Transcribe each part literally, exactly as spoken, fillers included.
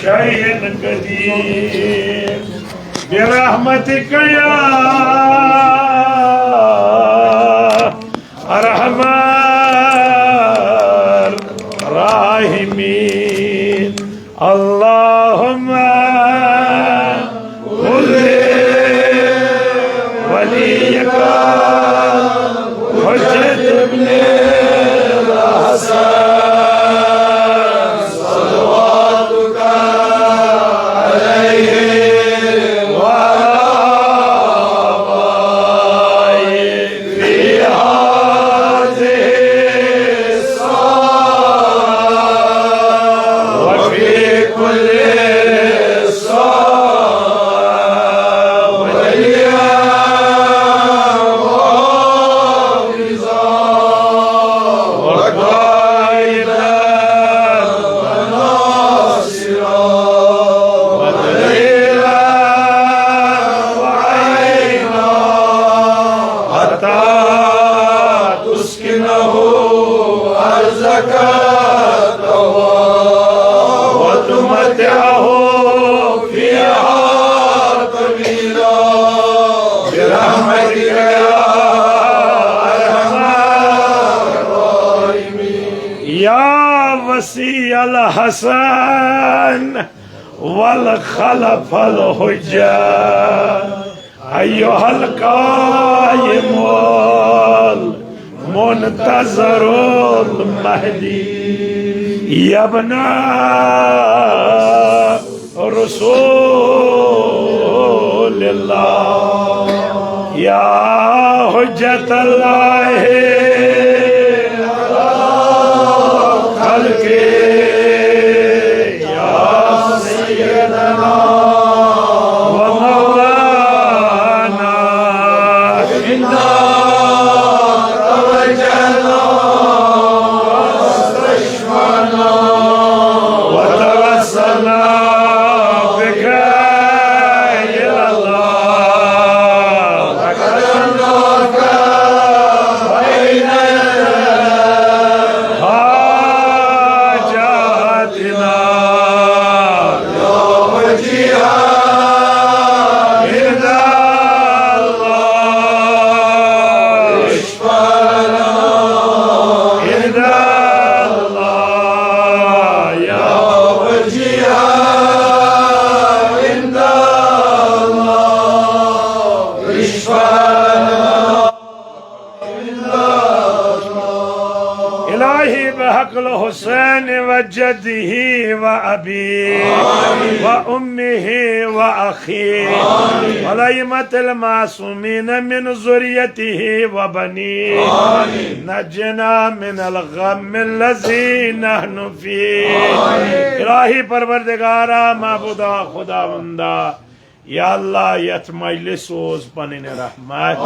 شيء قدير برحمتك يا أرحم الراحمين. اللهم كل وليك حجة ابن الحسن صلواتك عليه وعلى آبائه في هذه الساعة وفي كل ساعة وليا وحافظا وقائدا وناصرا ودليلا وعينا حتى تسكنه أرضك طوعا وتمتعه فيها طويلا برحمتك يا أرحم الراحمين. يا وصي الحسن والخلف الحجة أيها القائم المنتظر المهدي يا ابن رسول الله يا حجة الله على خلقه يا سيدنا ومولانا إنا توجهنا واستشفعنا وتوسلنا بك إلى الله وقدمناك بين يدي حاجاتنا يا وجيها عند الله اشفع لنا عند الله يا وجيها عند الله اشفع لنا إلهي بحق الحسين وجده وأبيه وأمه وأخيه والأئمة المعصومين من ذريته وبنيه نجنا من الغم الذي نحن فيه. إلهي پروردگارا، معبودا، خداوندا، یا اللہ، یتھ مجلس سوز پنٕنۍ رحمت۔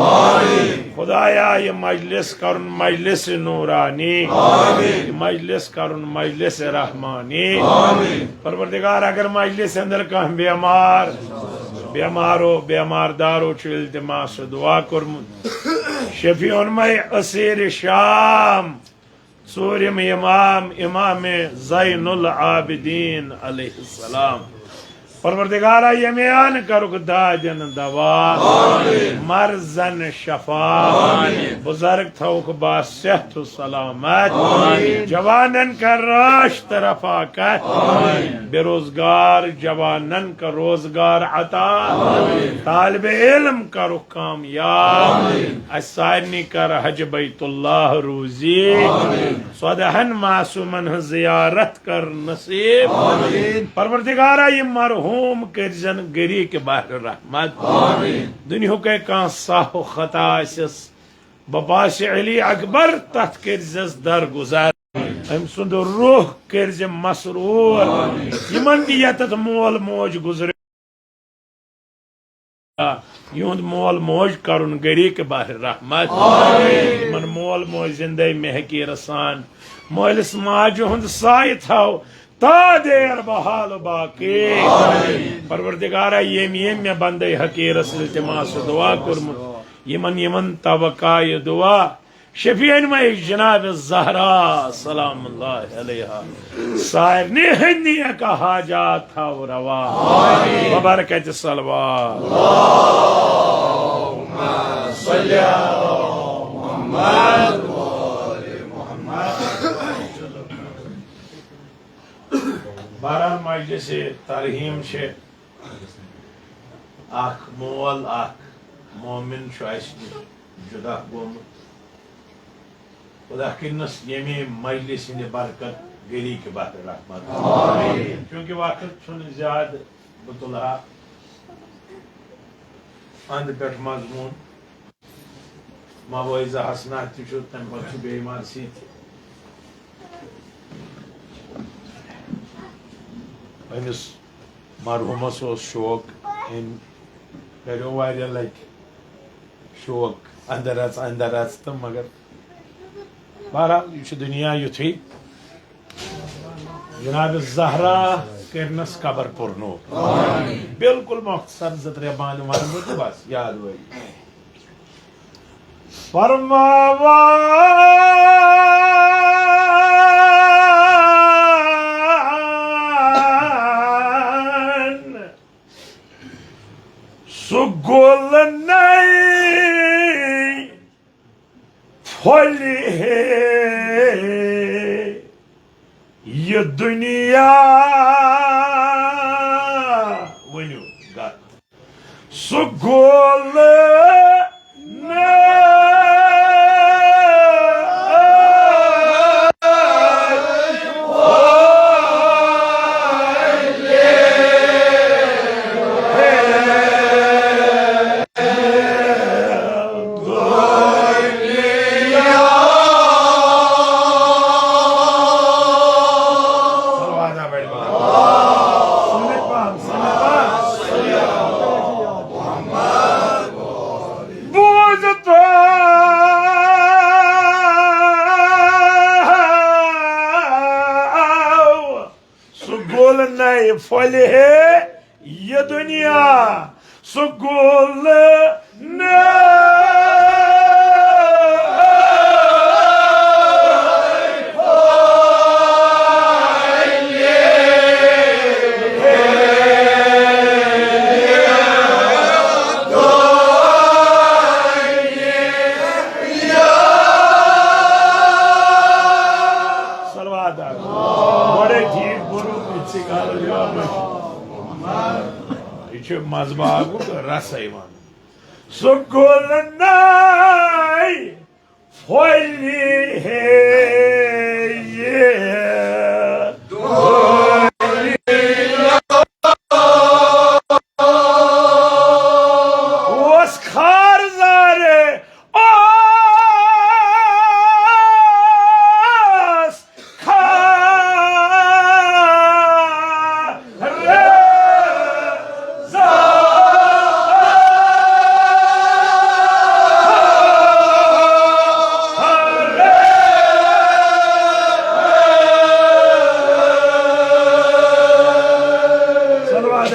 خدایا، یہِ مجلس کرُن مجلس نورانی۔ یہِ مجلس کرُن مجلس رحمانی۔ پروردگار، اگر مجلس اندر کانٛہہ بیمار، بیمارو، بیمار دارو چھُ التماس دعا کوٚرمُت، شفیع امتِ اسیر شام، ژوٗرِم امام، امام زین العابدین علیہ السلام۔ پروردگارا، یمیان کرُکھ دادٮ۪ن دوا، مرضن شفا، بزرگ تھاوُکھ با صحت و سلامت، جوانن کر راشت رفاقت، بے روزگار جوانن کر روزگار عطا، طالب علم کرُکھ کامیاب۔ اسہِ سارنٕے کر حج بیت اللہ روزی۔ ژۄدہن معصومن ہٕنٛز زیارت کر نصیب۔ پروردگارا، یہِ مرحوم کٔرزن گری کے بحر رحمت۔ دُنیہُک کانٛہہ سہو خطا آسٮ۪س، بپاس علی اکبر تتھ کٔرزٮ۪س درگُزر۔ أمۍ سُنٛد روح کٔرزِ مسرور۔ یِمن تہِ ییٚتٮ۪تھ مول موج گُزرے، یِہُنٛد مول موج کرُن گری کے بحر رحمت۔ یِمن مول موج زندے مےٚ حقیٖرس سان مٲلِس ماجہِ ہُنٛد سایہِ تھاو تا دیر بحال و باقی۔ پروردگارا، ییٚمۍ ییٚمۍ مےٚ بندے حقیٖرس التماس و دعا کوٚرمُت، یِمن یِمن توقع یہِ دعا شفیع انمائش جناب زہرا سلام اللہ علیہا سارنی ہندی کا حاجات تھاو روا ببرکت صلوات۔ بہرحال مجلس ترحیم چھِ اکھ مول اکھ مومن چھُ اسہِ نِش جدا گوٚمُت۔ خدا کٔرنَس ییٚمے مجلس ہٕنٛدِ برکت گری کہِ بحر رحمت۔ آمین۔ چونکہ وقت چھُنہٕ زیادٕ، بہٕ تُلہٕ ہا اَنٛدٕ پٮ۪ٹھ مضموٗن۔ مواعظہ حسنات تہِ چھُ، تَمہِ پتہٕ چھُ بیٚیہِ مرثی تہِ۔ أمِس مرحوٗمس اوس شوق، أمۍ کریو واریاہ لٹہِ شوق اندر اژ، اندر اژ تہٕ مگر بہرحال یہِ چھُ دُنیا یُتھُے۔ جناب زہرا کٔرنس قبر پُرنوٗر۔ بالکل مختصر زٕ ترٛےٚ بانہٕ ونہٕ بہٕ تہٕ بس یاد وٲیِو۔ فرماوان سُہ گوٚل نَے پھۄلہِ ہے یہِ دُنیا۔ ؤنِو گا۔ سُہ گوٚل نَے بوزتو سُہ گوٚل نَے پھۄلہِ ہے یہِ دُنیا، سُہ گوٚل نَے۔ صلوات۔ گۄڈے ٹھیٖک بوٚرُتھ، یہِ چھِ کَرُن یورٕ۔ یہِ چھُ مَزٕ باغُک رَسَے وَنُن۔ سُہ گوٚل نَے پھۄلہِ ہے یہِ۔ اوس خار زارے، اوس خار زارے۔ صلوات۔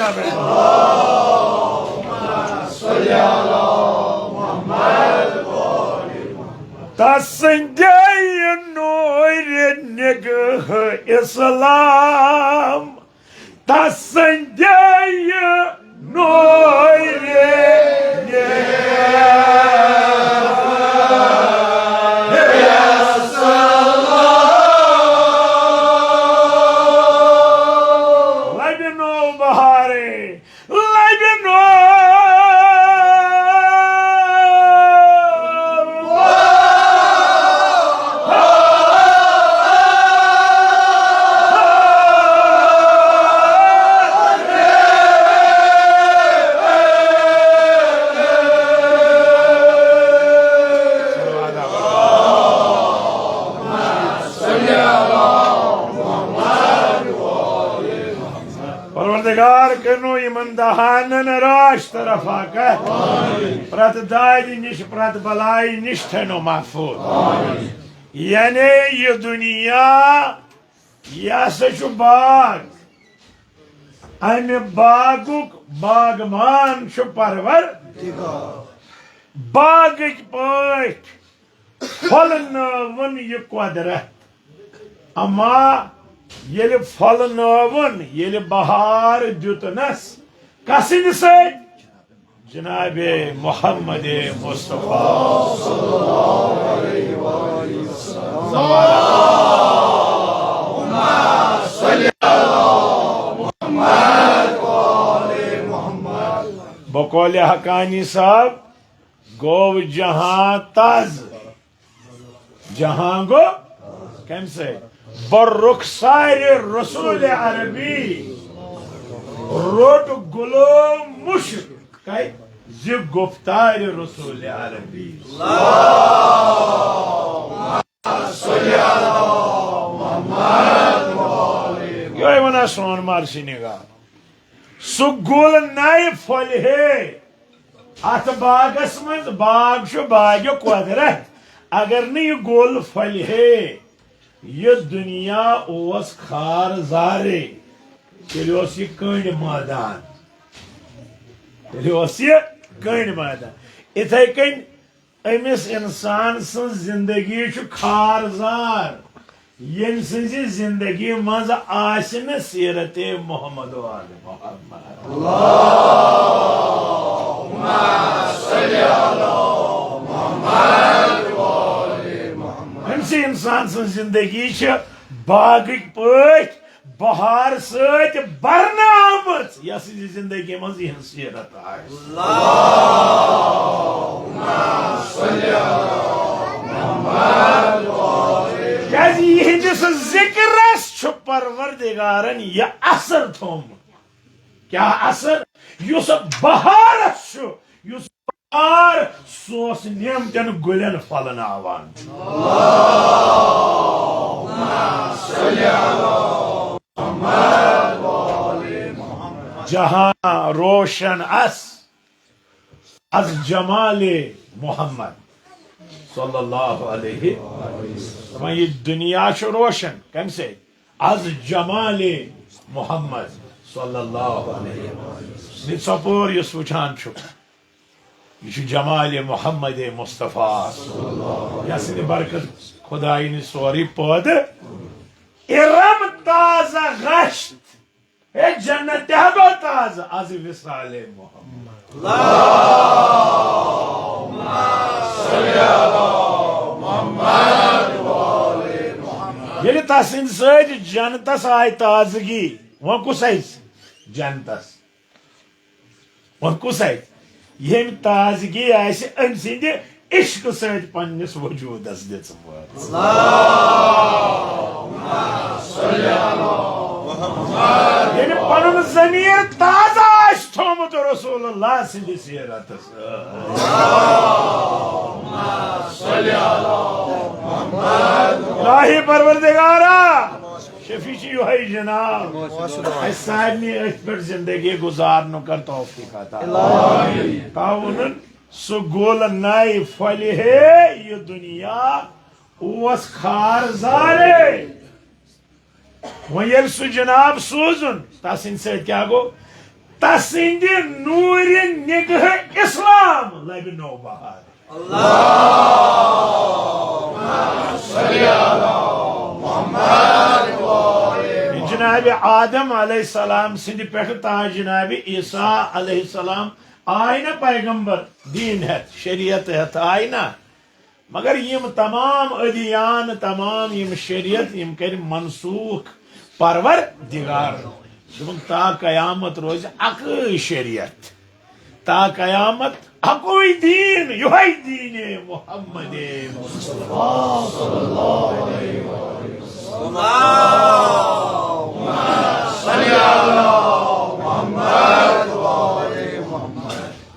تسندے نور نگہ اسلام، تسندے نور نگہ اسلام۔ لبہِ نو بہارے، لبہِ نو۔ پروردگار، کٔرنو یِمن دہانن رٲچھ تہٕ رفاقت۔ پرٛٮ۪تھ دادِ نِش، پرٛٮ۪تھ بلایہِ نِش تھٲینو محفوظ۔ یعنی یہِ دُنیا، یہِ ہسا چھُ باغ۔ امہِ باغُک باغبان چھُ پرور۔ باغٕکۍ پٲٹھۍ پھۄلنٲوٕن یہِ قۄدرت۔ اما ییٚلہِ پھۄلنٲوٕن، ییٚلہِ بہار دیُتنس، کسٕنٛدِ سۭتۍ؟ جناب محمد مصطفیٰ صلی اللہ علیہ وآلہ وسلم۔ بقول حقانی صاحب، گوٚو جہاں تز۔ جہاں گو کمہِ سۭتۍ؟ برخسار رسول عربی۔ روٚٹ گلو مشک کتہِ؟ زِ گفتار رسول عربی۔ یہے ونان سون مرثی نگار۔ سُہ گُل نَے پھۄلہِ ہے۔ اتھ باغس منٛز، باغ چھُ باغِ قۄدرت، اگر نہٕ یہِ گُل پھۄلہِ ہے، یہِ دُنیا اوس خار زارے، تیٚلہِ اوس یہِ کٔنٛڈۍ مٲدان۔ تیٚلہِ اوس یہِ کٔنٛڈۍ مٲدان۔ اِتھے کٔنۍ أمِس اِنسان سٕنٛز زِندگی چھُ خار زار، ییٚمہِ سٕنٛزِ زِندگی منٛز آسہِ نہٕ سیرت محمد و آل محمد۔ أمۍ سٕے اِنسان سٕنٛز زِندگی چھِ باغٕکۍ پٲٹھۍ بہار سۭتۍ برنہٕ آمٕژ، یۄس یہِ زندگی منٛز یِہنٛز سیرت آسہِ۔ کیازِ یِہنٛدِس ذِکرس چھُ پروردگارن یہِ اثر تھوٚومُت۔ کیٛاہ اثر؟ یُس بہارس چھُ، یُس بہار، سُہ اوس نعمتن گُلٮ۪ن پھۄلناوان۔ جہاں روشن اس از جمال محمد صلی اللہ علیہ وسلم۔ دپان، یہِ دُنیا چھُ روشن۔ کمہِ سۭتۍ؟ از جمال محمد صلی اللہ علیہ وسلم۔ یہِ ژۄپٲرۍ یُس وٕچھان چھُ، یہِ چھُ جمال محمد مصطفیٰ، یَس سٕنٛدِ برکت خدایہِ نِش سورُے پٲدٕ۔ ارم تازہ گشت، ہے جنت تہِ ہا گوٚو تازٕ از وصال محمد۔ ییٚلہِ تسٕنٛدِ سۭتۍ جنتس آیہِ تازگی، وۄنۍ کُس اَژِ جنتس؟ وۄنۍ کُس اَژِ؟ ییٚمۍ تازگی آسہِ أمۍ سٕنٛدِ عشقہٕ سۭتۍ پننِس وجوٗدس دِژمٕژ۔ ییٚلہِ پنُن ضمیٖر تازٕ آسہِ تھوٚومُت رسول اللہ سٕنٛدِ سیرتس سۭتۍ۔ الٰہی پروردگارا، شفیع چھُ یِہوٚے جناب۔ اَسہِ سارنٕے أتھۍ پٮ۪ٹھ زندگی گُزارنُک کر توفیق عطا۔ تعاوُنن سُہ گُل نَے پھۄلہِ ہے یہِ دُنیا اوس خار زارے۔ وۄنۍ ییٚلہِ سُہ جناب سوٗزُن، تسٕنٛدِ سۭتۍ کیٛاہ گوٚو؟ تسٕنٛدِ نوٗرِ نگہٕ اسلام لبہِ نوٚو بہار۔ جناب آدم علیہ السلام سٕنٛدِ پٮ۪ٹھٕ تا جناب عیسیٰ علیہ السلام آے نہ پیغمبر دین ہٮ۪تھ، شریعت ہٮ۪تھ آے نہ، مگر یِم تمام ادیان، تمام یِم شریعت، یِم کرِ منسوخ پروردگار۔ دوٚپُن، تا قیامت روزِ اکٕے شریعت، تا قیامت اکوے دین، یہے دین محمد مصطفیٰ صلی اللہ علیہ وسلم۔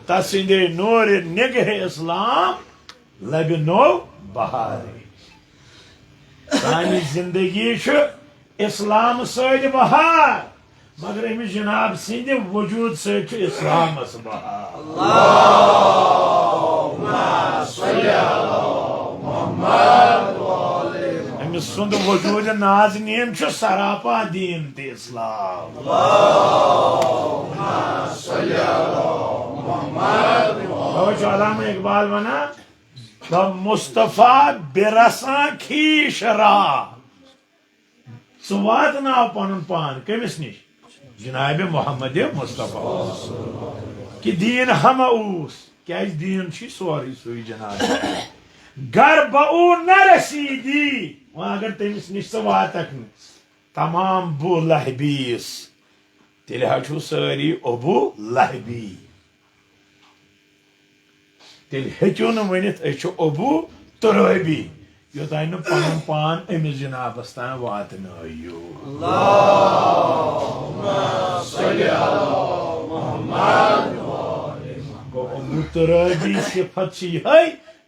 تسندے نور نگہ اسلام لبہِ نو بہارے۔ سانہِ زندگی چھُ اسلام سۭتۍ بہار، مگر أمِس جناب سٕنٛدِ وجود سۭتۍ چھُ اسلامس بہار۔ أمِس سُنٛد وجود نازنین چھُ سراپا دین تہِ اسلام۔ توے چھُ علامہ اقبال ونان، تو مصطفیٰ برساں کھیش را۔ ژٕ واتناو پنُن پان کٔمِس نِش؟ جناب محمد مصطفیٰ۔ کہ دین ہمہ اوس، کیازِ دین چھُے سورُے سُے جناب۔ گر بہ او نہ رسیدی، وۄنۍ اگر تٔمِس نِش ژٕ واتکھ نہٕ، تمام بو لہبیس، تیٚلہِ حظ چھُو سٲری ابو لہبی۔ تیٚلہِ ہیٚکِو نہٕ ؤنِتھ أسۍ چھِ ابو ترٲبی، یوٚتانۍ نہٕ پنُن پان أمِس جنابس تام واتنٲیِو۔ گوٚو، ابو ترٲبی صفت چھِ یِہے،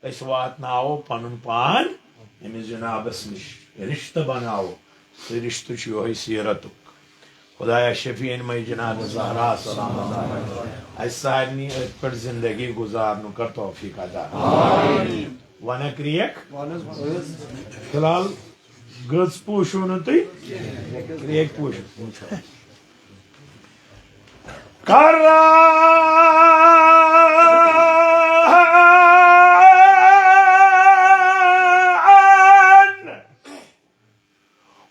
أسۍ واتناوو پنُن پان أمِس جنابس نِش، رشتہٕ بناوو۔ سُہ رشتہٕ چھُ یِہوٚے سیرتُک۔ خدایا شفیع مے جناب زہرا سلام اللہ علیہ، اَسہِ سارنٕے أتھۍ پٮ۪ٹھ زندگی گُزارنُک کر توفیق عطا۔ وَنہ کرٛیک۔ فی الحال گٔژ پوٗشِو نہٕ تُہۍ۔ کرٛیک پوٗشِو۔ کران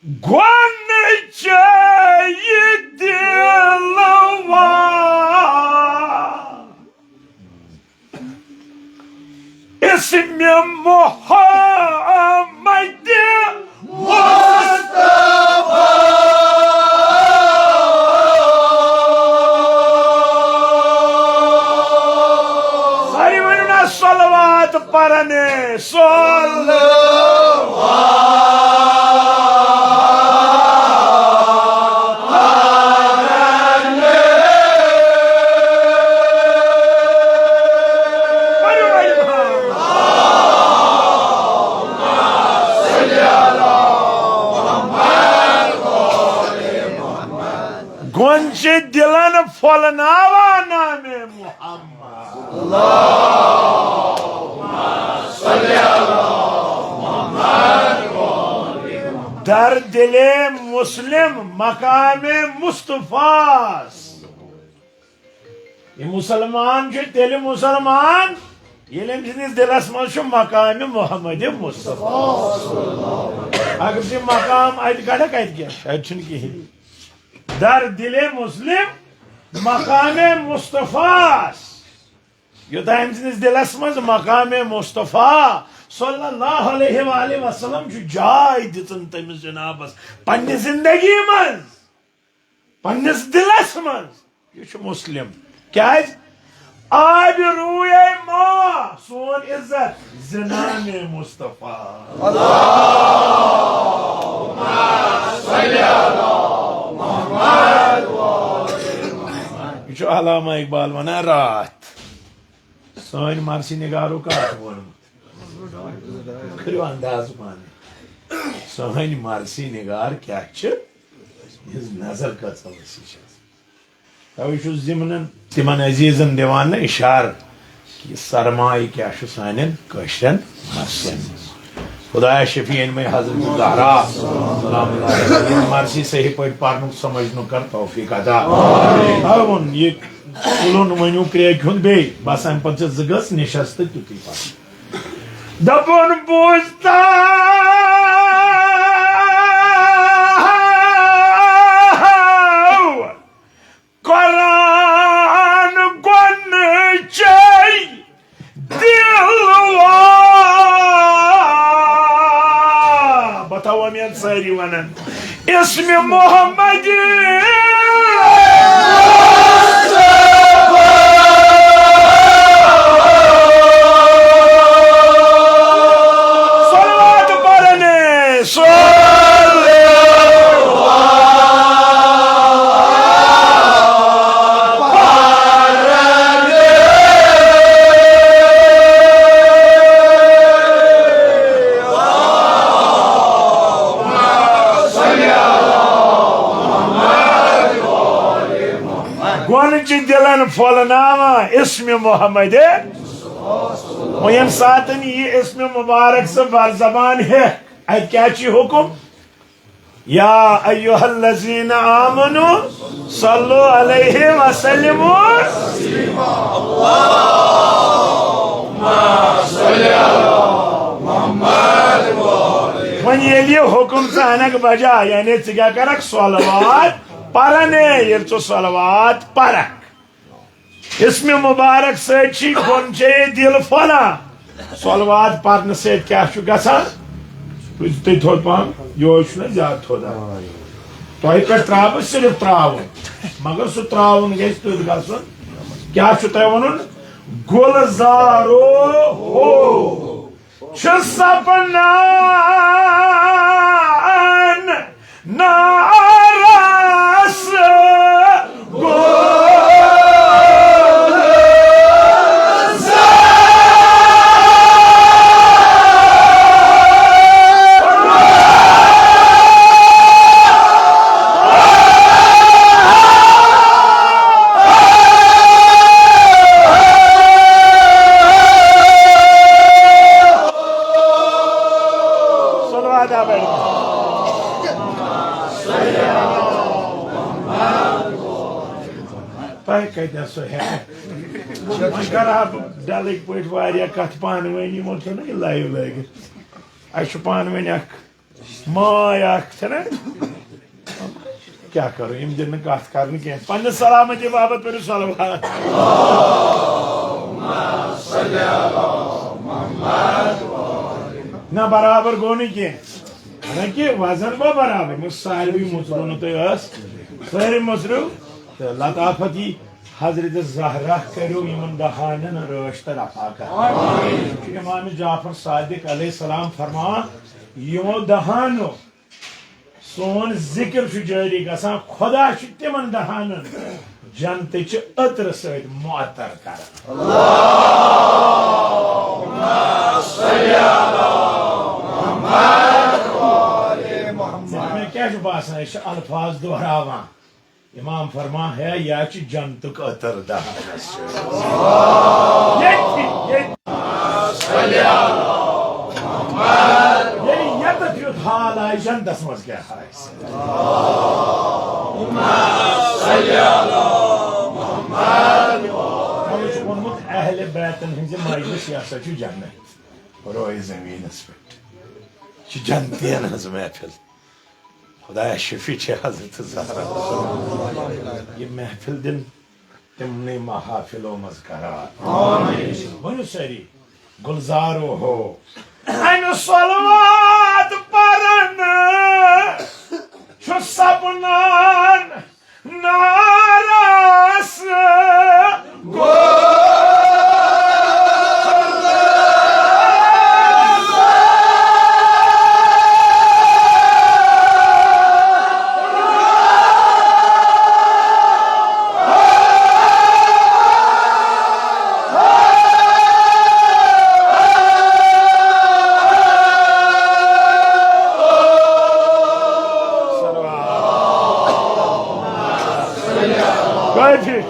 گۄنچے دلوا اسم محمد مصطفیٰ۔ ساری ؤنِو نا صلوات پرنے، صلوات۔ گۄنچہِ دِلن پھۄلناوان نامِ محمد۔ در دِلِ مسلم مقامِ مصطفیٰ۔ یہِ مُسلمان چھُ تیٚلہِ مُسلمان، ییٚلہِ أمۍ سٕنٛدِس دِلس منٛز چھُ مقامِ محمد مصطفیٰ۔ اگر ژٕ مقام اَتہِ کڑکھ، اَتہِ کیٛاہ چھُ؟ اَتہِ چھُنہٕ کِہیٖنۍ۔ در دِلِ مسلم مقامِ مصطفیٰ۔ یوٚتام أمۍ سٕنٛدِس دِلس منٛز مقامِ مصطفیٰ صلی اللہ علیہ وآلہ وسلم چھُ جاے دِژٕن تٔمِس جنابس پننہِ زندگی منٛز، پننِس دِلس منٛز۔ یہِ چھُ مسلم۔ کیٛازِ؟ آبِ روٗیے ما سون عزت زِ نامِ مصطفیٰ۔ یہِ چھُ علامہ اقبال ونان راتھ۔ سٲنۍ مرثی نگارو کیٛاہ چھُ ووٚنمُت؟ کٔرِو انداز پانہٕ۔ سٲنۍ مرثی نگار کیٛاہ چھِ؟ یِہٕنٛز نظر کۭژاہ وسیع چھِ آسان۔ توے چھُس ضمنن تِمن عزیزن دِوان نہ اشارٕ کہِ یہِ سرمایہِ کیٛاہ چھُ سانٮ۪ن کٲشرٮ۪ن مرثین منٛز۔ خدایا شفیع مے حضرت زہرا سلام اللہ علیہا، یہِ مرثی صحیح پٲٹھۍ پرنُک سمجھنُک کر توفیق عطا۔ توے ووٚن یہِ کُلُن ؤنِو کرٛیکہِ ہُنٛد بیٚیہِ، بس امہِ پتہٕ چھِ زٕ گٔژھ نِشست تہٕ تیُتُے پتہٕ۔ دپُن بوزتا قرآن گۄنچے دلوا۔ بہٕ تھاوٕ یِم سٲری ونان۔ اسمِ محمد صلوات پرنے، صلوات۔ گۄنچہِ دِلن پھۄلناوان اسمِ محمد۔ وۄنۍ ییٚمہِ ساتن یہِ اسمِ مبارک سُہ بر زبان ہیٚکھ، اتہِ کیٛاہ چھُ حُکم؟ یا ایھا الذین آمنوا صلوا علیہ وسلموا۔ وۄنۍ ییٚلہِ یہِ حُکُم ژٕ اَنَکھ بجا، یعنی ژٕ کیٛاہ کَرَکھ؟ صلوات پَرَن۔ ییٚلہِ ژٕ صلوات پَرَکھ، اسمِ مُبارک سۭتۍ چھی گۄڈٕ چے دِل پھۄلان۔ صلوات پَرنہٕ سۭتۍ کیٛاہ چھُ گژھان؟ روٗزِو تُہۍ تھوٚد پَہَم، یِہوٚے چھُنہ زیادٕ تھوٚد آسان۔ تۄہہِ پٮ۪ٹھ ترٛاو بہٕ صرف ترٛاوُن، مگر سُہ ترٛاوُن گژھِ تیُتھ گژھُن۔ کیٛاہ چھُ تۄہہِ وَنُن؟ گُلزارو ہو چھُ سپنان نارس گُلزار۔ صلوات آ بڑھ۔ تۄہہِ کتہِ آسو ہٮ۪کان؟ وۄنۍ کرٕ ہا بہٕ ڈلٕکۍ پٲٹھۍ واریاہ کتھٕ پانہٕ ؤنۍ، یِمو چھُنہ یہِ لایِو لٲگِتھ۔ اَسہِ چھُ پانہٕ ؤنۍ اکھ ماے اکھ، چھَنہ؟ کیٛاہ کرو، یِم دِن نہٕ کتھ کرنہٕ کینٛہہ۔ پننہِ سلامتی باپتھ پٔرِو صلوات۔ نہ، برابر گوٚو نہٕ کینٛہہ۔ حالانکہ وزن گوٚو برابر، مگر ساروی مُژرو نہٕ تُہۍ ٲس۔ سٲری مُژرِو تہٕ لطافت یی۔ حضرت زہرا کٔرِو یِمن دہانٮ۪ن رٲچھ تہٕ رفاقت۔ چھُ امام جعفر صادق علیہ السلام فرماوان، یِمو دہانو سون ذکر چھُ جٲری گژھان، خدا چھُ تِمن دہانن جنتٕچہِ عطرٕ سۭتۍ معطر کران۔ مےٚ کیٛاہ چھُ باسان، أسۍ چھِ الفاظ دۄہراوان۔ امام فرمان ہے، یا چھُ جنتُک عطر دہانس سۭتۍ۔ ییٚتہِ، ییٚتہِ۔ ییٚلہِ ییٚتٮ۪تھ یُتھ حال آسہِ، جنتس منٛز کیٛاہ آسہِ؟ تٔمۍ چھُ ووٚنمُت، اہل بیتن ہٕنٛزِ مجلس، یہِ ہسا چھُ جنت۔ روئے زمینس پٮ۪ٹھ چھِ جنتین ہٕنٛز محفل۔ خدایا شفیع چھے حضرت زہرا۔ یہِ محفل دِن تِمنٕے محافلو منٛز قرار۔ ؤنِو سٲری، گُلزارو ہو۔ اَمہِ صلوات پرن چھُ سپنان نارس گُل۔ کٲفی۔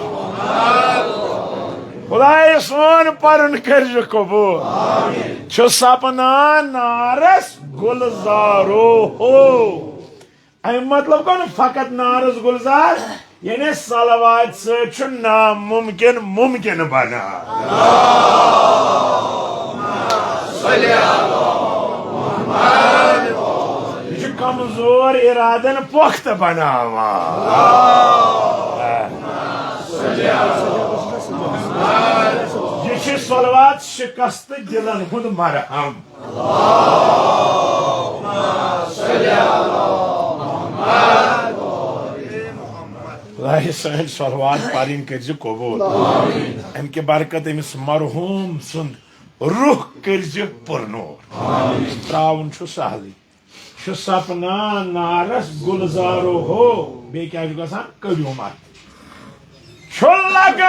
خدایہِ سون پرُن کٔرزِ قبول۔ چھُ سپنان نارس گُلزارو ہو۔ اَمیُک مطلب گوٚو نہٕ فقط نارس گُلزار، یعنی صلوات سۭتۍ چھُ ناممکن ممکن بنان۔ یہِ چھُ کمزور ارادن پۄختہٕ بناوان۔ یہِ چھِ صلوات شکستہٕ دِلن ہُنٛد مرہم۔ خدایہِ سٲنۍ صلوات پرٕنۍ کٔرزِ قبول۔ امہِ کہِ برکت أمِس مرحوم سُنٛد روح کٔرزِ پُرنور۔ تراوُن چھُ سہلٕے۔ چھُ سپنان نارس گُلزارو ہو۔ بیٚیہِ کیٛاہ چھُ گژھان؟ کٔڑِو مت۔ چھُ لگان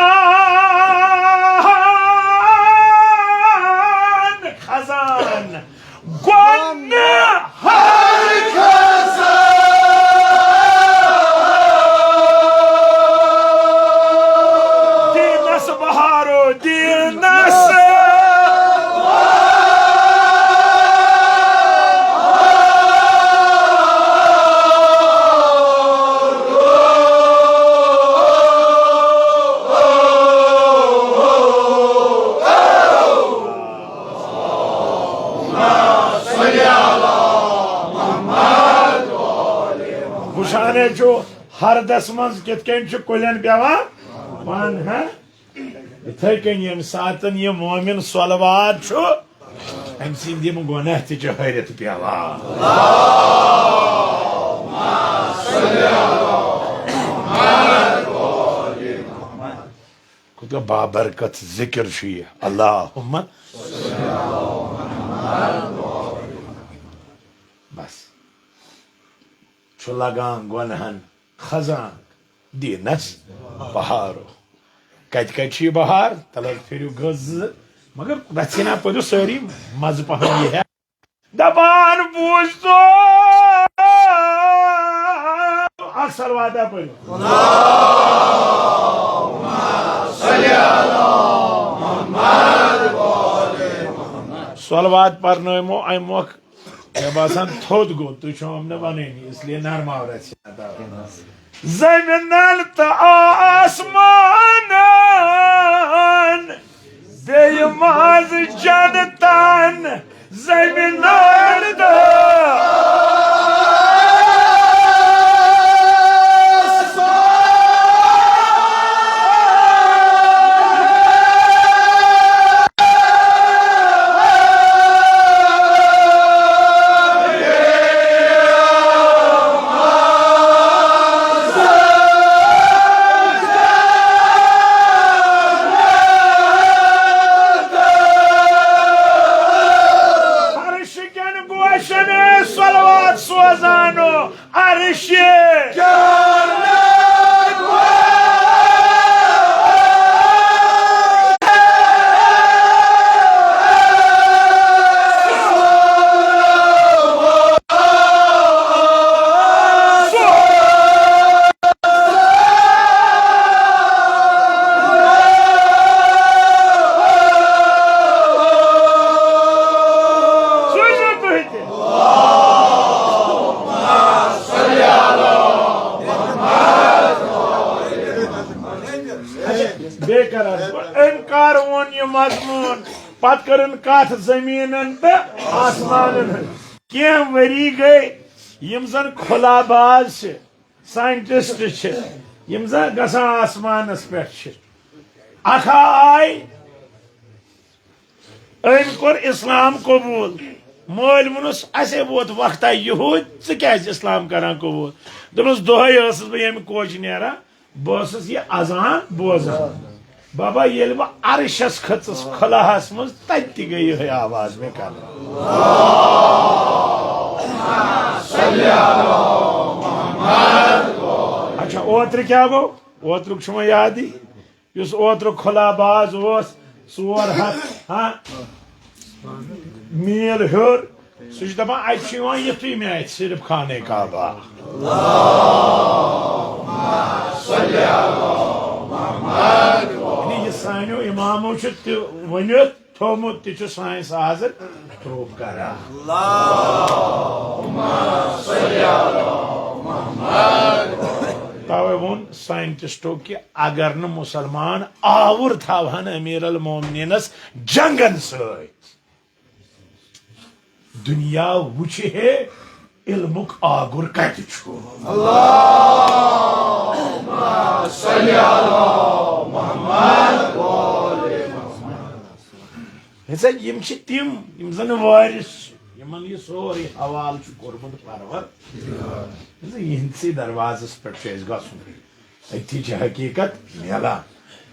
خزان گۄڈٕنیتھ۔ دیٖنس بہارو دیٖنس۔ ہردس منٛز کِتھ کٔنۍ چھُ کُلٮ۪ن پٮ۪وان پن، ہاں؟ یِتھے کٔنۍ ییٚمہِ ساتن یہِ مومن صلوات چھُ، أمۍ سٕنٛدۍ یِم گۄناہ تہِ چھِ ہٲرِتھ پٮ۪وان۔ کوٗتاہ بابرکت ذِکِر چھُ یہِ، اللہُمَّ۔ بس۔ چھُ لگان گۄنہن خزان، دیٖنس بہارو۔ کتہِ کتہِ چھُ یہِ بہار؟ تلہٕ حظ پھِرِو گٔژھ زٕ، مگر رژھِ ہنا پٔرِو سٲری مزٕ پہن یہِ ہا۔ دپان بوٗزتو، اکھ صلوات ہا پٔرِو۔ صلوات پرنٲومو امہِ مۄکھ مےٚ باسان تھوٚد گوٚو، تُہۍ چھِو یِم نہٕ وَنٲنی، اس لیے نرماو رژھِ ہنا۔ زٔمیٖنَن تہٕ آسمانَن، بیٚیہِ منٛز جنتَن، زٔمیٖنَن تہٕ عرش کٮ۪ن گوشن صلوات سوزانو عرش۔ سوٗزِو تُہۍ تہِ۔ بیٚیہِ کر حظ بہٕ أمۍ کر ووٚن یہِ مضموٗن، پتہٕ کٔرٕن کتھ زٔمیٖنن تہٕ آسمانن ہٕنٛز۔ کینٛہہ ؤری گٔے، یِم زن خلا باز چھِ، ساینٹسٹ چھِ، یِم زن گژھان آسمانس پٮ۪ٹھ چھِ، اکھا آے، أمۍ کوٚر اسلام قبول۔ مٲلۍ ووٚنُس، "اسے ووت وقتہ یِہُے، ژٕ کیازِ اسلام کران قبول؟" دوٚپنَس، "دۄہے ٲسٕس بہٕ ییٚمہِ کوچہِ نیران، بہٕ ٲسٕس یہِ اذان بوزان۔ بابا، ییٚلہِ بہٕ عرشس کھٔژٕس خلاہس منٛز، تتہِ تہِ گٔے یِہے آواز مےٚ کران۔" اچھا، اوترٕ کیٛاہ گوٚو؟ اوترُک چھُ وۄنۍ یادٕے۔ یُس اوترٕ خلا باز اوس، ژور ہتھ، ہاں، میٖل ہیوٚر، سُہ چھُ دپان، اتہِ چھُ یِوان یُتھُے مےٚ اتہِ صرف خانہ کعبہ۔ یعنی یہِ سانیو امامو چھُ تہِ ؤنِتھ تھوٚومُت، تہِ چھُ سانہِ سازٕ پروف کران۔ توے ووٚن ساینٹسٹو کہ اگر نہٕ مسلمان آوُر تھاوہن امیر المومنینس جنگن سۭتۍ، دُنیا وٕچھِ ہے علمُک آگُر کتہِ چھُ۔ ہے سا، یِم چھِ تِم، یِم زن وٲرِث چھِ، یِمن یہِ سورُے حوالہٕ چھُ کوٚرمُت پرور۔ ہے سا، یِہنٛدسٕے دروازس پٮ۪ٹھ چھُ اَسہِ گژھُن۔ أتھی چھِ حقیٖقت میلان۔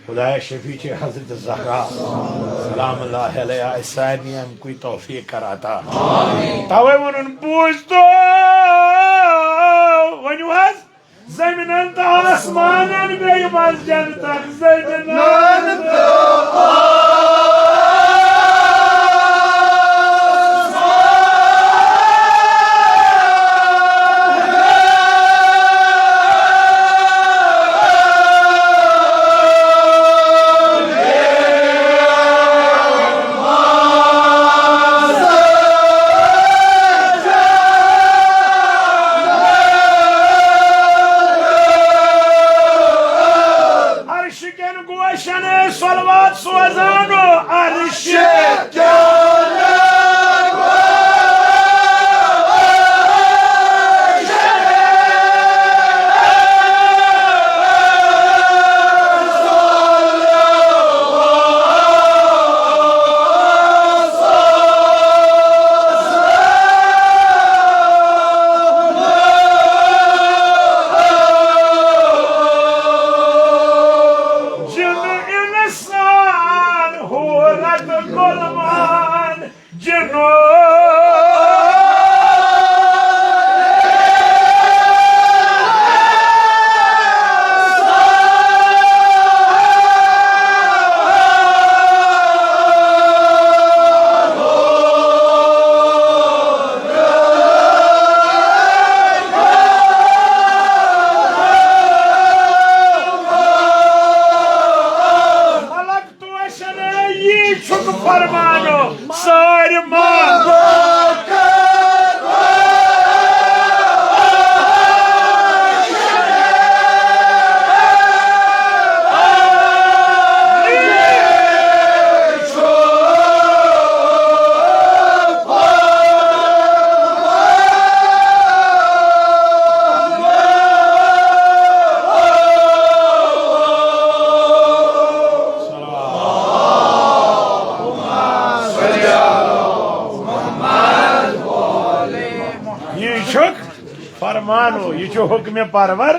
خدایا شفیع چھِ حضرت زہرا سلام اللہ علیہا اَسہِ سارنٕے اَمہِ کُے توفیٖق کر عطا۔ توے ووٚنُن، بوٗزتو، ؤنِو حظ، زٔمیٖنَن تہٕ آسمانَن بیٚیہِ منٛز جنتَن، زٔمیٖنَن تہٕ عرشہِ کٮ۪ن گوشن صلوات سوزان و عرشہِ۔ یہِ چھُ حُکمِ پرور،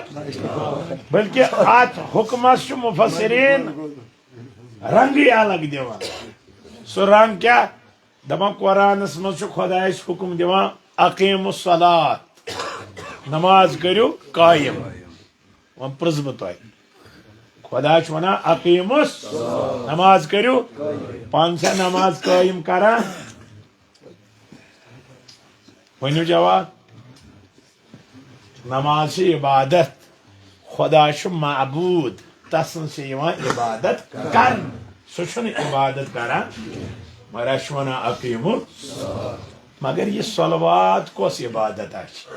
بلکہِ اتھ حُکمس چھُ مُفسریٖن رنگٕے الگ دِوان۔ سُہ رنگ کیٛاہ؟ دپان، قرآنس منٛز چھُ خۄدایس حُکم دِوان، "اقیموا الصلاۃ"، نماز کٔرِو قٲیِم۔ وۄنۍ پرٛژھ بہٕ تۄہہِ، خۄدا چھُ ونان، "اقیموا الصلاۃ"، نماز کٔرِو، پانہٕ چھا نماز قٲیِم کران؟ ؤنِو جواب۔ نماز چھِ عبادت، خۄدا چھُ معبوٗد، تسٕنٛز چھِ یِوان عبادت کرنہٕ۔ سُہ چھُنہٕ عبادت کران، مگر اَسہِ چھُ ونان، "اقیموا"۔ مگر یہِ صلوات کۄس عبادت چھِ؟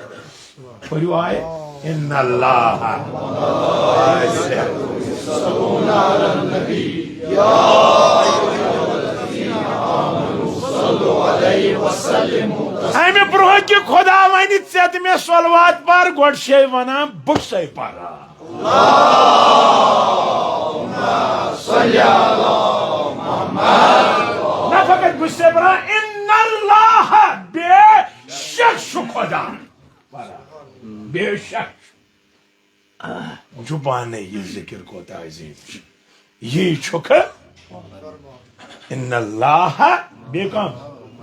پٔرِو آیت، "ان اللہ"۔ امہِ برونٛہہ کہِ خۄدا ونہِ، "ژےٚ تہٕ مےٚ صلوات پر"، گۄڈٕ چھے ونان، "بہٕ چھسے پران"۔ نہ فقط بہٕ چھسے پران، "ان اللہ"، بے شک چھُ خۄدا پران، بے شک چھُ۔ وٕچھِو پانے یہِ ذِکِر کوٗتاہ عظیٖم چھُ۔ یی چھُکھ، "ان اللہ"، بیٚیہِ کم،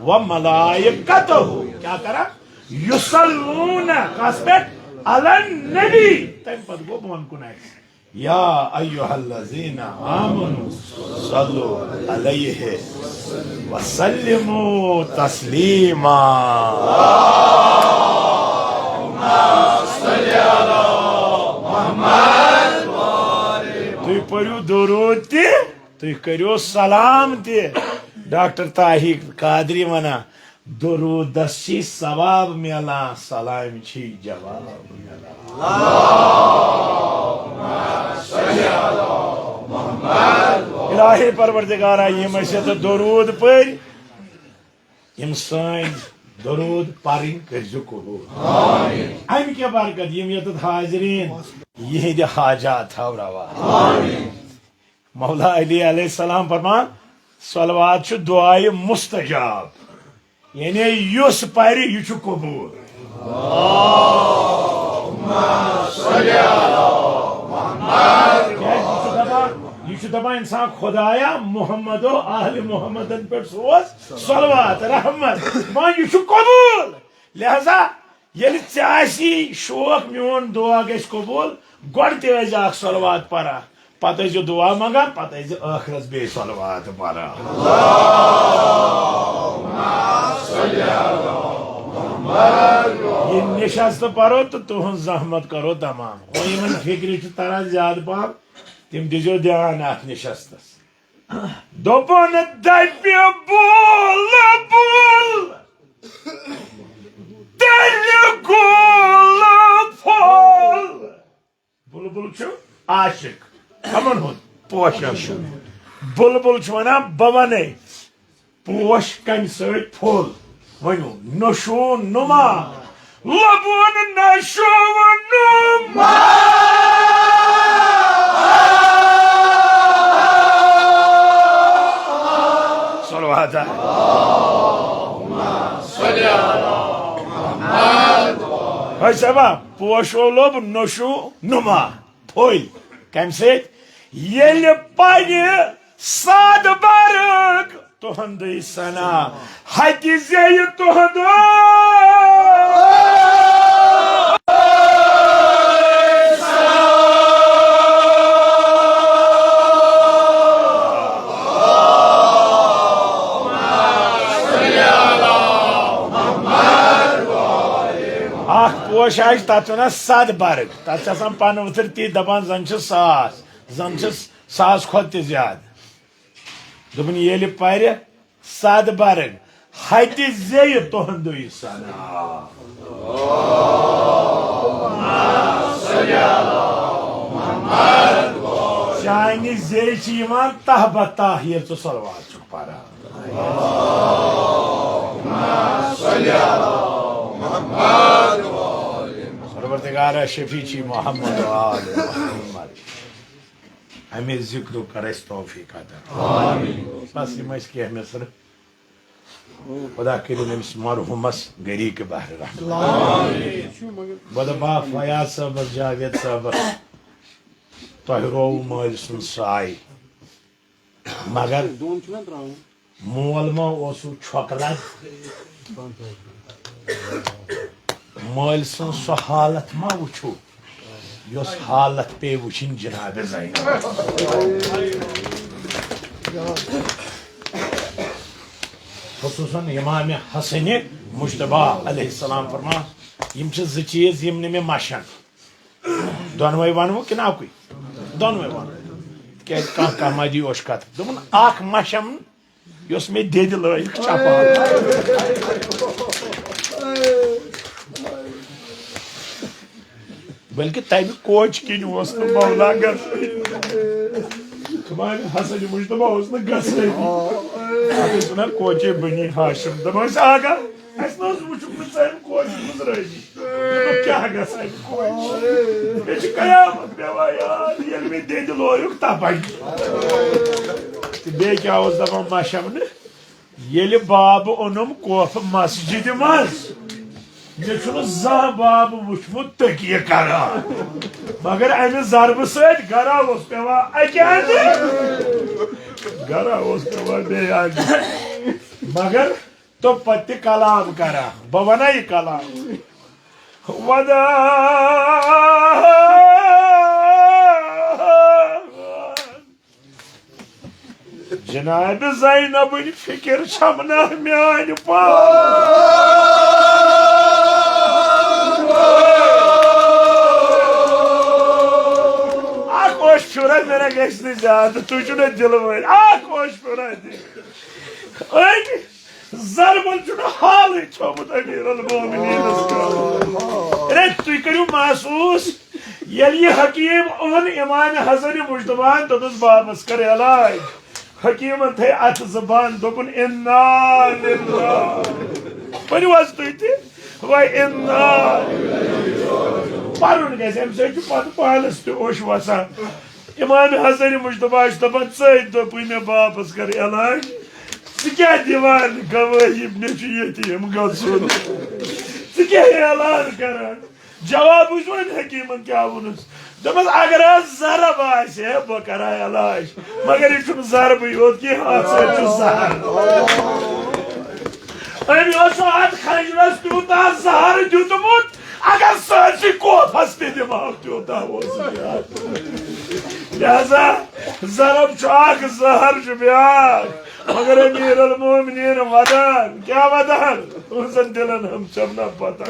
"و ملائکتہ"، کیٛاہ کران؟ "یصلون"، کس پٮ۪ٹھ؟ "علی النبی"۔ تَمہِ پتہٕ گوٚو بۄن کُن اَسہِ، "یا ایھا الذین آمنوا صلوا علیہ وسلموا تسلیما"۔ تُہۍ پٔرِو درود تہِ، تُہۍ کٔرِو سلام تہِ۔ ڈاکٹر طاہر قادری ونان، درودس چھی ثواب میلان، سلام چھی جواب میلان۔ الٰہی پروردگارا، یِم أسۍ یتھ درود پٔرۍ، یِم سٲنۍ درود پرٕنۍ کٔرزِ قبول۔ امہِ کہِ برکت یِم یتھ حاضریٖن یِہنٛدِ حاجات تھاو روا۔ مولا علی علیہ السلام فرمان، صلوات چھُ دعایہِ مستجاب، یعنی یُس پرِ، یہِ چھُ قبول۔ کیازِ یہِ چھُ دپان، یہِ چھُ دپان انسان، "خۄدایا، محمد و اہل محمدن پٮ۪ٹھ سوز صلوات، رحمت"، وۄنۍ یہِ چھُ قبول۔ لہذا ییٚلہِ ژےٚ آسی شوق میون دعا گژھِ قبول، گۄڈٕ تہِ ٲسۍ زِ اکھ صلوات پران، پتہٕ ٲسۍ زِ دعا منگان، پتہٕ ٲسۍ زِ ٲخرس بیٚیہِ صلوات پران۔ یہِ نشست پرو تہٕ تُہنٛز زحمت کرو تمام۔ وۄنۍ یِمن فکرِ چھُ تران زیادٕ پہم، تِم دیٖزیو دیان اتھ نشستس۔ دوٚپُن دَپہِ بُلبُل، تیٚلہِ گُل پھوٚل۔ بُلبُل چھُ عاشق۔ کمن ہُنٛد؟ پوشن۔ بُلبُل چھُ ونان، بہٕ ونے، پوش کمہِ سۭتۍ پھوٚل؟ ؤنِو، نشو نما۔ لبن نشو نما۔ صلوات۔ ہے صٲبا، پوشو لوٚب نشو نما، پھٔلۍ۔ کمہِ سۭتۍ؟ ییٚلہِ پرِ سادٕ برگ تُہُنٛدُے ثنا، ہتہِ زیٚیہِ تُہُنٛد۔ اکھ پوش آسہِ، تتھ چھِ ونان سد برگ، تتھ چھِ آسان پنہٕ ؤتھٕر تِتھۍ دپان زن چھِ ساس، زن چھِ ساس کھۄتہٕ تہِ زیادٕ۔ دوٚپُن، ییٚلہِ پرِ سد برگ، ہتہِ زیٚیہِ تُہُنٛدُے ثنا۔ چانہِ زیٚیہِ چھِ یِوان تاہ بہ تاہ، ییٚلہِ ژٕ صلوات چھُکھ پران۔ پروردگارا، شفیع چھی محمد و آل محمد۔ امے ذکرُک کر اسہِ توفیق عطا۔ بس یِم ٲسۍ کینٛہہ مصرٕ۔ خدا کٔرِن أمِس مرحوٗمس غریٖق بحر رحمت۔ بہٕ دپہٕ ہا فیاض صٲبس، جاوید صٲبس، تۄہہِ رووُ مٲلۍ سُنٛد سایہِ، مگر مول ما اوسُو چھۄکہٕ لد؟ مٲلۍ سٕنٛز سۄ حالت ما وٕچھِو، یۄس حالت پیٚیہِ وٕچھِنۍ جناب زینب۔ خصوصاً امام حسن مجتبیٰ علیہ السلام فرمان، یِم چھِ زٕ چیٖز یِم نہٕ مےٚ مَشَن۔ دۄنوَے وَنہٕ بہٕ کِنہٕ اَکُے؟ دۄنوَے وَنہٕ۔ تِکیٛازِ کانٛہہ کانٛہہ ما دی اوٚش کَتھ۔ دوٚپُن، اَکھ مَشَم یۄس مےٚ دٮ۪دِ لٲیِکھ چپان۔ بلکہِ تَمہِ کوچہِ کِنۍ اوس نہٕ مولا گژھٲنی۔ تمام حسن مجتبیٰ اوس نہٕ گژھٲنی۔ اَتھ ٲسۍ وَنان کوچے بنی ہاشم۔ دَپان ٲسۍ، آغا، اَسہِ نہ حظ وٕچھُکھ نہٕ ژٕ اَمہِ کوچہِ منٛز رٲضی۔ دوٚپُکھ، کیٛاہ گژھِ اَمہِ کوچہِ؟ مےٚ چھِ قیامت پٮ۪وان یاد، ییٚلہِ مےٚ دٮ۪دِ لویُک تَپَنۍ۔ تہٕ بیٚیہِ کیٛاہ اوس دَپان مَشَم نہٕ؟ ییٚلہِ بابہٕ اوٚنُم کوفہٕ مسجدِ منٛز، مےٚ چھُنہٕ زانٛہہ بابہٕ وُچھمُت تٔکیہِ کران، مگر اَمہِ ضربہٕ سۭتۍ گرا اوس پٮ۪وان اَکہِ اَندٕ، گرا اوس پٮ۪وان بیٚیہِ اَندٕ۔ مگر تو پتہِ کلام کران، بہٕ ونہٕ یہِ کلام۔ ودان جناب زینبٕنۍ فکر چھم نہ میانہِ پان۔ اکھ اوس پھران، مےٚ نہ گژھِ نہٕ زیادٕ، تُہۍ چھِو نہ دِلہٕ وٲلۍ۔ اکھ اوس پھران تہِ۔ أمۍ ضربن چھُنہٕ حالٕے تھوٚومُت امیر المومنینس کانٛہہ۔ ہے، تُہۍ کٔرِو محسوٗس، ییٚلہِ یہِ حکیٖم اوٚن امام حسن مجتبیٰ ہن، دوٚپنس، بابس کر علاج۔ حکیٖمن تھٲے اتھٕ زٕ بنٛد، دوٚپُن، انا للہ۔ ؤنِو حظ تُہۍ تہِ، و انا۔ پرُن گژھِ، امہِ سۭتۍ چھُ پتہٕ پانس تہِ اوٚش وسان۔ امام حسن مجتبیٰ چھُ دپان، ژٔتۍ دوٚپُے مےٚ بابس کر علاج، ژٕ کیٛاہ دِوان گوٲہی مےٚ چھُ یتیٖم گژھُن؟ ژٕ کیٛاہ اعلان کران؟ جواب وٕچھ وۄنۍ حکیٖمن کیٛاہ ووٚنُس۔ دوٚپمس، اگر حظ ضرب آسہِ ہے، بہٕ کرٕ ہا علاج، مگر یہِ چھُنہٕ ضربٕے یوت کینٛہہ، اتھ سۭتۍ چھُ زہر۔ أمۍ اوس اتھ خنجرس تیوٗتاہ زہر دیُتمُت، اگر سٲرسٕے کوفس تہِ دِمہو، تیوٗتاہ اوس یہِ۔ لہذا ضرب چھُ اکھ، زہر چھُ بیٛاکھ۔ مگر امیر المومنین ودان، کیٛاہ ودان؟ تُہنٛزن دِلن ہم چھم نہ پتہ۔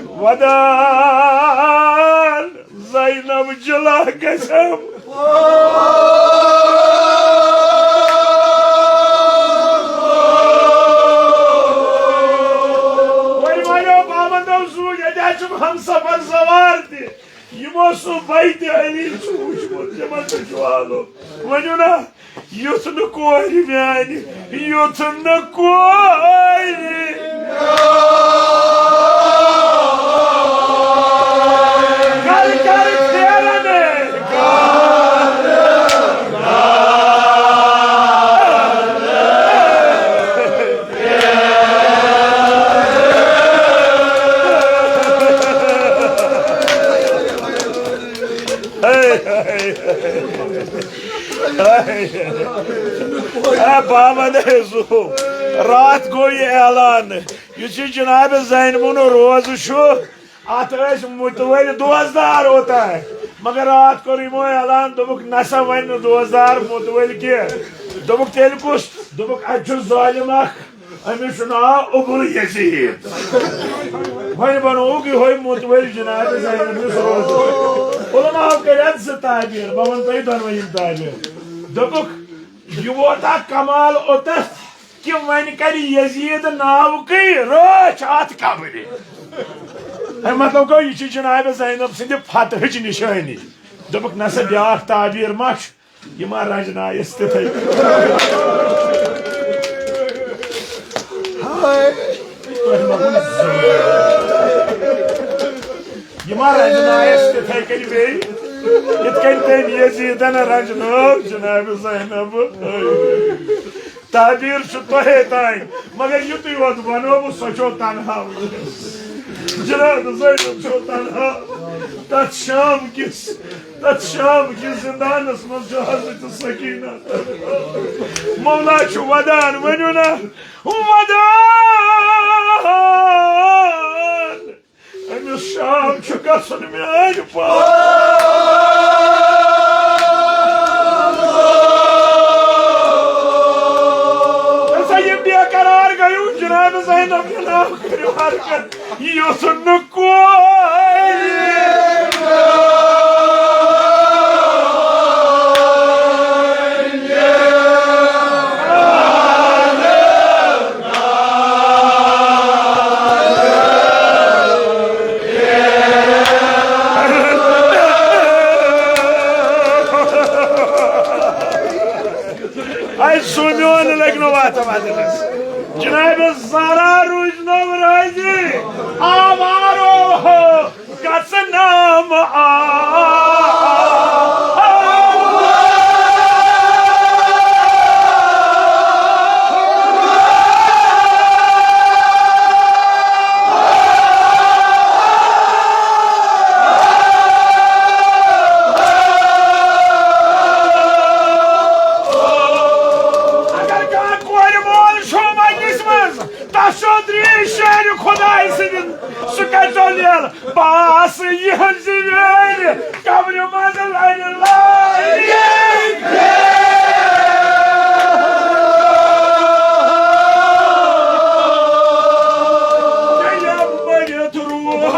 ودان زینب جلا گژھم۔ وۄنۍ ونیو بابن دوٚپ، زوٗ، ییٚتہِ حظ چھُم ہمسفر سوار تہِ۔ یِمو سُہ بیتِ علی چھُ وُچھمُت، تِمن تہِ چھُ آلو۔ ؤنِو نا، یُتھ نہٕ کورِ میانہِ، یُتھ نہٕ کورِ۔ گرٕ گرٕ پھیرن۔ اے بابا نے زو، راتھ گوٚو یہِ اعلان، یُس یہِ جناب زینبُن روزٕ چھُ، اتھ ٲسۍ مُتوٲلۍ دوستدار اوتام، مگر راتھ کوٚر یِمو اعلان، دوٚپُکھ، نسا وۄنۍ نہٕ دوستدار مُتوٲلۍ کینٛہہ۔ دوٚپُکھ، تیٚلہِ کُس؟ دوٚپُکھ، اتہِ چھُ ظٲلِم اکھ، أمِس چھُ ناو ابو یزید۔ وۄنۍ بنووُکھ یِہوٚے مُتوٲلۍ جناب زینبِس روزٕ۔ علماء کٔرۍ اتھ زٕ تعبیر، بہٕ ونہٕ تۄہہِ دۄنوَے یِم تعبیر۔ دوٚپُکھ، یہِ ووت اکھ کمال اوٚتتھ، کہ وۄنۍ کرِ یزید ناوکٕے رٲچھ اتھ قبرِ۔ امیُک مطلب گوٚو، یہِ چھِ جناب زینب سٕنٛدِ فتحٕچ نشٲنی۔ دوٚپُکھ، نسا بیٛاکھ تعبیٖر ما چھُ؟ یہِ ما رجنایس تِتھَے کٔنۍ؟ ہاے۔ یہِ ما رجنایس تِتھَے کٔنۍ بیٚیہِ؟ یِتھ کٔنۍ تٔمۍ یزیدن رجنٲو جناب زینب۔ تعبیر چھُ تۄہے تام، مگر یُتُے یوت وَنو بہٕ، سۄ چھو تنہا وٕنکیٚس۔ جناب زینب چھو تنہا۔ تتھ شام کِس، تتھ شام کِس زندانس منٛز چھِ حضرت سکینہ تنہا۔ مولا چھُ ودان، ؤنِو نا، ودان۔ أمِس شام چھُ گژھُن میٛانہِ پاے۔ ہسا یہِ بے قرار گٔیو جناب زینب، جناب کٔرِو حرکت، یہِ یوٚژھُن نہٕ کورِ۔ اے سومیون لگنو واتہ واتہ۔ جناب زارا روز نو راضی۔ آوارو ہو۔ گژھنام آ۔ اگر کانٛہہ کورِ مول چھُ مجلس منٛز، تس چھُ درٛے شعرِ خدایہِ سٕنٛدِ، سُہ کتہِ ژوٚل ییٚلہٕ؟ بہٕ آسہٕ یِہنٛزِ ویرِ، قبرِ منٛز لرِ لرِ۔ مٔرِتھ روح۔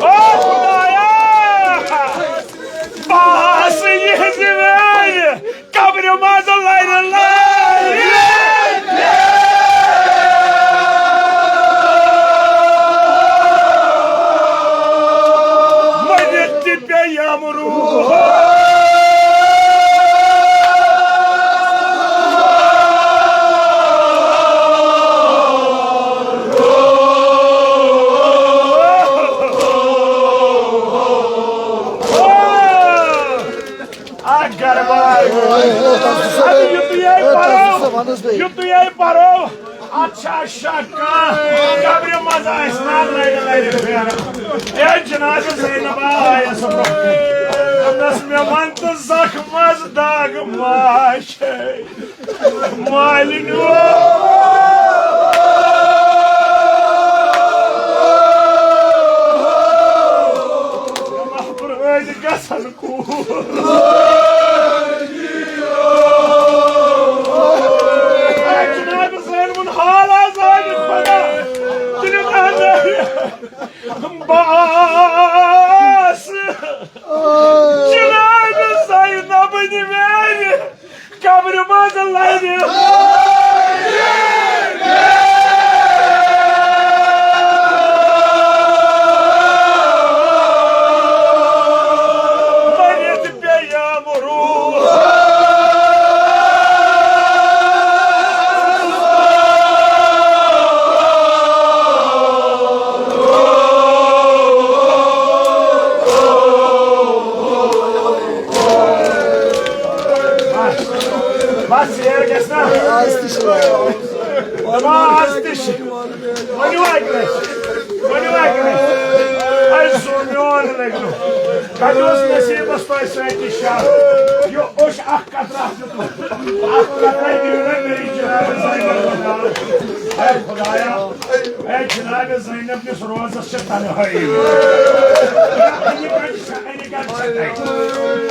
او خدایا! بہٕ آسہٕ یِہنٛزِ ویرِ، قبرِ منٛز لرِ لرِ۔ مٔرِتھ تہِ پیٚیہِ امروز۔ اکھ گرٕ بار۔ اَدٕ یُتُے ہے پَرو، یُتُے ہے پَرو۔ اَتھ چھا شک کانٛہہ؟ قبرِ منٛز آسہِ نا لَرِ لَرِ پھیران۔ اے جناب زینب آیَس برٛونٛہہ۔ دوٚپنَس، مےٚ وَن تہٕ زَخمَس دَگ ما چھے؟ مالِنیو۔ محبوب ٲدۍ گژھن کوٗر۔ اے جناب زینبُن حال آز آمہِ خۄدا۔ تُلِو نظر۔ باس۔ جناب زینبٕنۍ ویرِ۔ قبرِ منٛز لرِ۔ مٔرِتھ پیٚیَم روح۔ بس، یہِ گژھِ نا۔ آز تہِ چھِ۔ دَپان آز تہِ چھِ۔ ؤنِو اَکہِ لَٹہِ۔ ؤنِو اَکہِ لَٹہِ۔ اَسہِ زوٗ میون لٔگۍ نہٕ۔ کَتہِ اوس نصیٖبَس تۄہہِ سۭتۍ یہِ شَر؟ یہِ اوٚش اَکھ قطرٕ اَتھ دیُتمُت۔ اَکھ قطرَے دِیِو نا مےٚ یہِ جناب زینب۔ اے خۄدایا، اے جناب زینب کِس روزَس چھِ تنہٲیی۔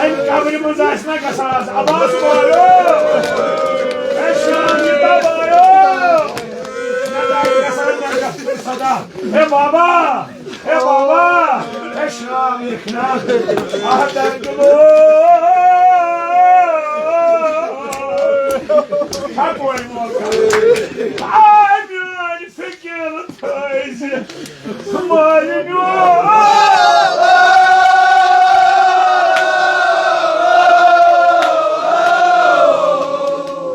اَمہِ قبرِ منٛز آسہِ نا گژھان آز عباس بایو، اے شام یہِ بایو، نہ آسہِ گژھان نہ گژھان صدا۔ A Baba, A Baba, A شام یہِ کھنا، آہ درد لو، ہا کوئی موقع، آ میٲنۍ فکر تھٲیزِ۔ مالِنیو۔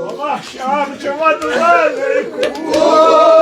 وَما شام چھِ وَدُن علیکُم۔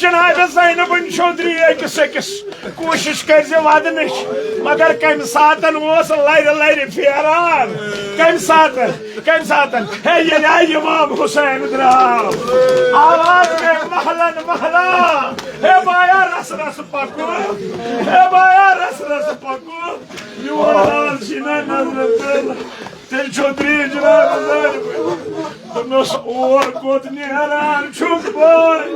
جناب زینب چودھری أکِس أکِس کوٗشِش کٔرۍ زِ ودنٕچ، مگر کمہِ ساتن اوس لرِ لرِ پھیران، کمہِ ساتن، کمہِ ساتن۔ ہے، ییٚلہِ آیہِ امام حسین درٛاو، آواز گٔے محلن محلہ، ہے بایا، رس رس پکو، ہے بایا، رس رس پکو، میون لال چھُے نہ نظرِ تل۔ تیٚلہِ چھو ترٛیش جناب زینب۔ دوٚپنس، اور کوٚت نیران چھُکھ بٲے؟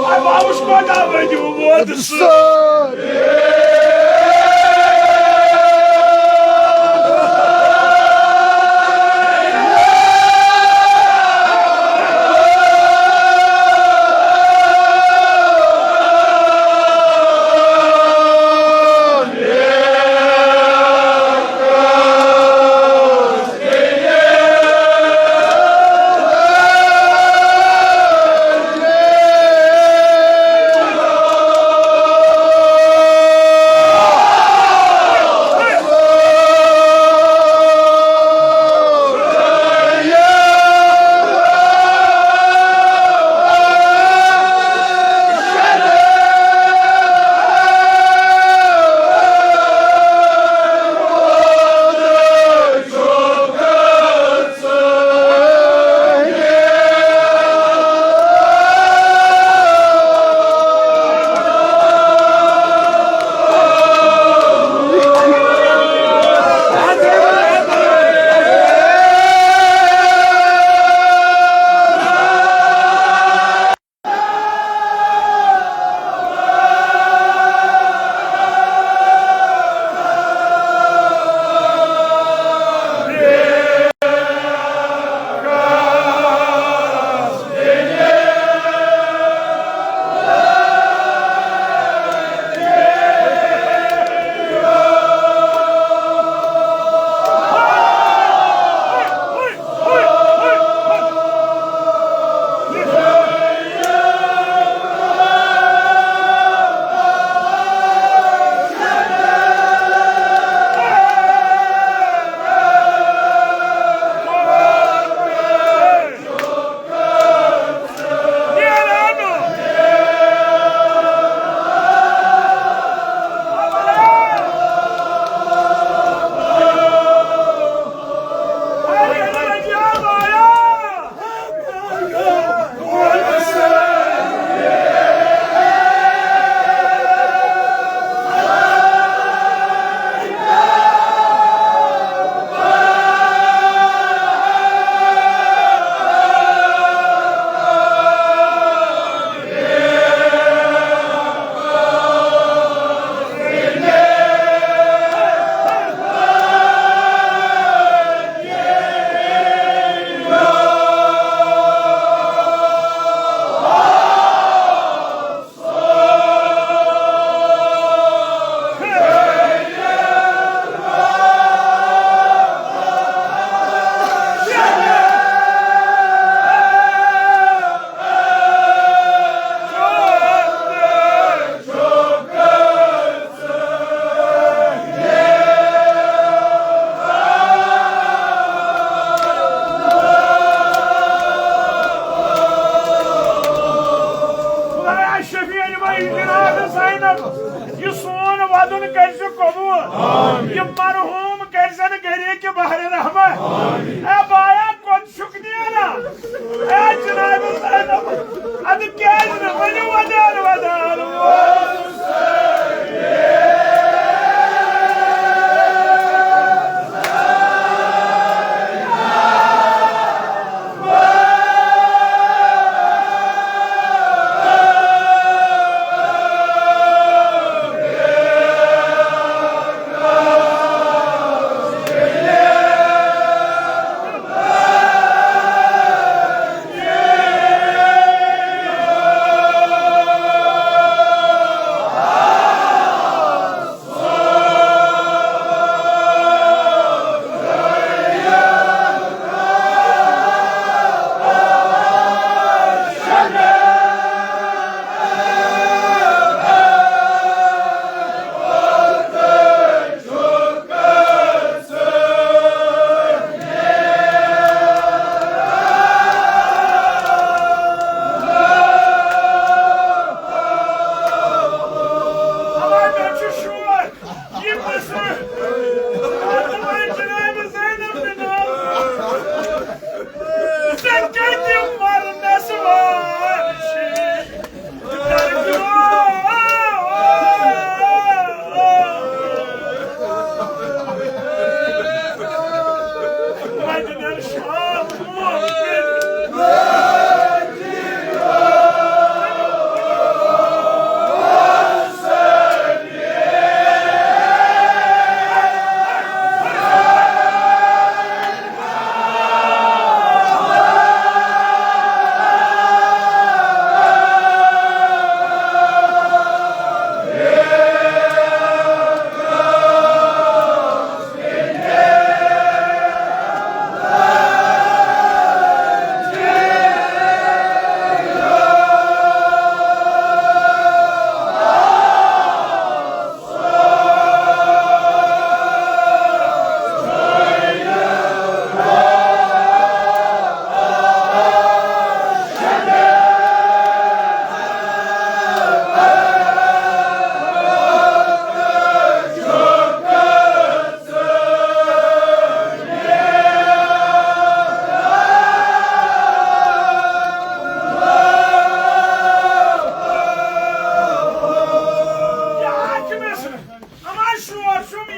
اے باوُش، کوتاہ ؤنِو ووت سُہ؟ خدایا شفیع وحی جناب زینب، یہِ سون ودُن کٔرۍ زِ قبول۔ یہِ مرحوم کٔرۍ زن گرے کہ بحر رحمت۔ اے بایا، کوٚت چھُکھ نیران؟ اے جناب زینب، ادٕ کیازِ نہٕ؟ ؤنِو ودان ودان۔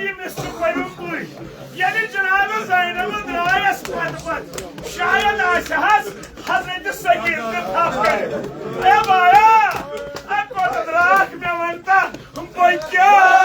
ییٚمِس چھُ پٔرِو تُہۍ۔ ییٚلہِ جناب زینب درٛایَس پتہٕ پتہٕ، شاید آسہِ حظ حضرت سکیٖن تہِ تھپھ کٔرِتھ۔ اے بایا، اَتھ کوٚت درٛاکھ مےٚ وَن تہٕ، بہٕ کیٛاہ